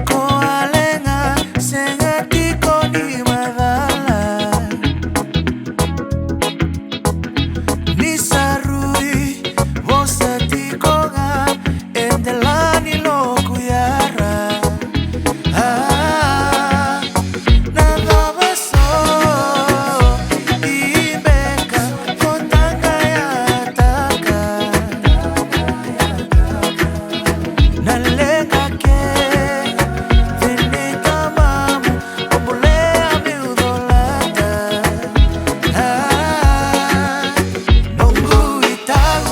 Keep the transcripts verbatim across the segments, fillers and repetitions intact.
Ko Alexa, sega tiko ni macala. Ni sa rui vosa tiko ga e dela ni loku yara. A, na cava so i beka ko taqayataka? Na leqa kece nei tamamu, o bolea meu colata. A, noqu itau,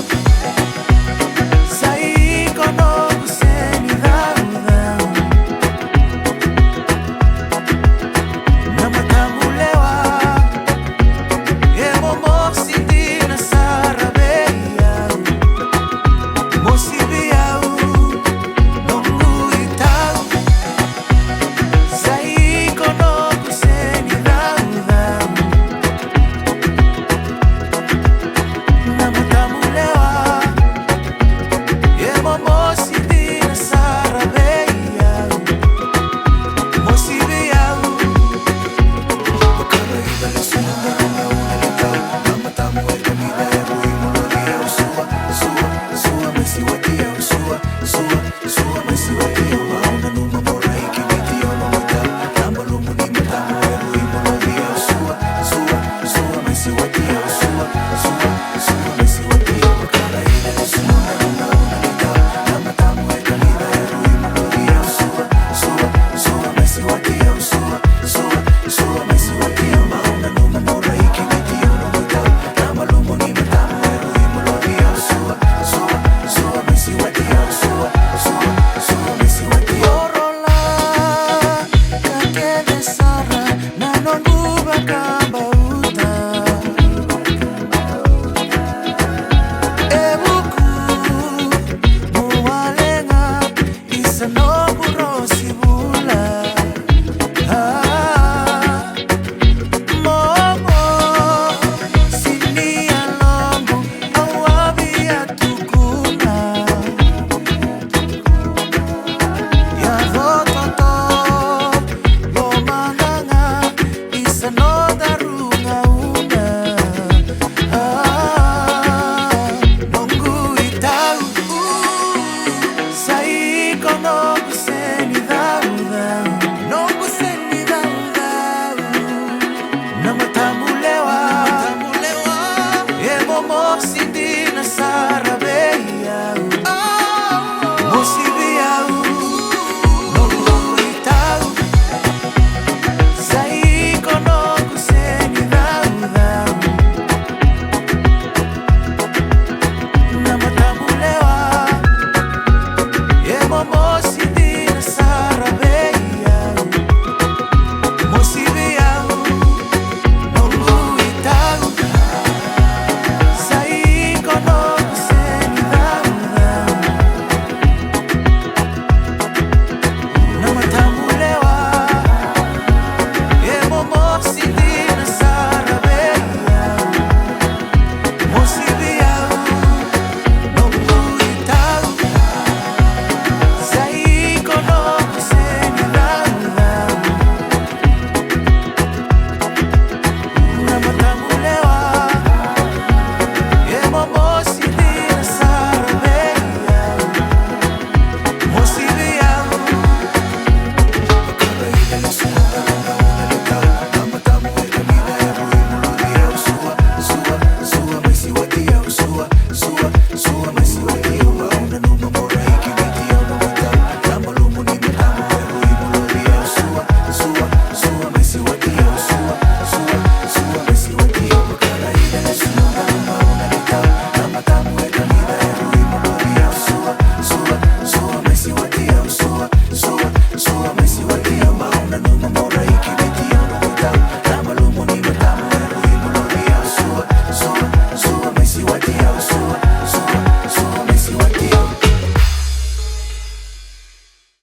sa iko noqu seni caucau. Na matamu lewa e momosi dina sara vei au. Mosi vei au, noqu itau, sa iko noqu seni caucau. Na matamu lewa e momosi dina sara vei au. Mosi vei au. Orola ka kece sara na noqu vakabauta. E vuku, mo Alexa, isa noqu rosi vula. A, momo, sini yaloqu, au a via tukuna. Yaco toto, lomana ga, isa nodaru gauna. A, noqu itau, sa iko noqu seni caucau. Noqu seni caucau. Na matamu lewa, matamu lewa, e momosi